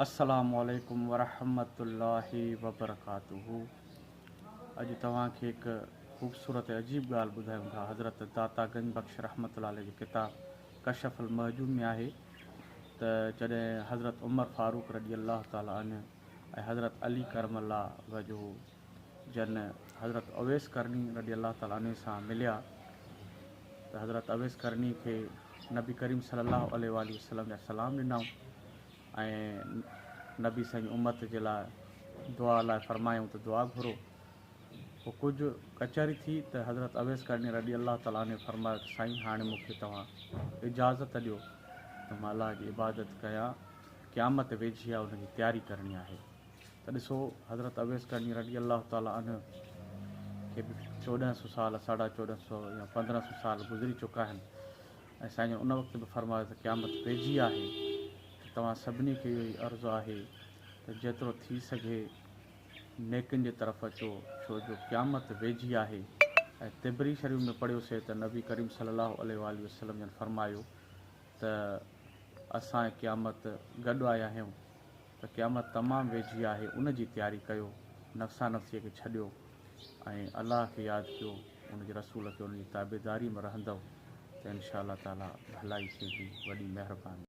السلام عليڪم ورحمة الله وبرڪاته اڄ توهان کي هڪ خوبصورت ۽ عجيب ڳالهه ٻڌايون ٿا حضرت داتا گنج بخش رحمة الله عليه جي ڪتاب ڪشف المحجوب ۾ آهي ته جڏهن حضرت عمر فاروق رضي الله تعالٰي عنه ۽ حضرت علي ڪرم الله وجهه جن حضرت اويس قرني رضي الله تعالٰي عنه سان مليا ته حضرت اويس قرني کي نبي ڪريم صلي الله عليه واٰله وسلم جا سلام ڏنائون ۽ نبي سائين امت جي لاء دعا لاء فرمايائون ته دعا گهرو. پوء ڪجهه ڪچهري ٿي ته حضرت اويس قرني رضي الله تعالٰي عنه فرمايو ته سائين هاڻي مون کي توهان اجازت ڏيو ته مان الله جي عبادت ڪيان، قيامت ويجهي آهي ان جي تياري ڪرڻي آهي. ته ڏسو حضرت اويس قرني رضي الله تعالٰي عنه کي به 1400 سال، 1450 يا 1500 سال گذري چڪا آهن ۽ سائين جن ان وقت به فرمايو ته قيامت ويجهي آهي ته توهان سڀني کي اهو ئي عرض آهي ته جيترو ٿي سگهي نيڪين جي طرف اچو ڇو جو قيامت ويجهي آهي ۽ طبري شريف ۾ پڙهيوسي ته نبي ڪريم صلي الله عليه واٰله وسلم جن فرمايو ته اسان ۽ قيامت گڏ آيا آهيون ته قيامت تمام ويجهي آهي ان جي تياري ڪيو، نفسا نفسيء کي ڇڏيو ۽ الله کي ياد ڪيو، ان جي رسول کي ان جي تابعداري ۾ رهندؤ ته انشاء الله تعاليٰ ڀلائي ٿيندي. وڏي مهرباني.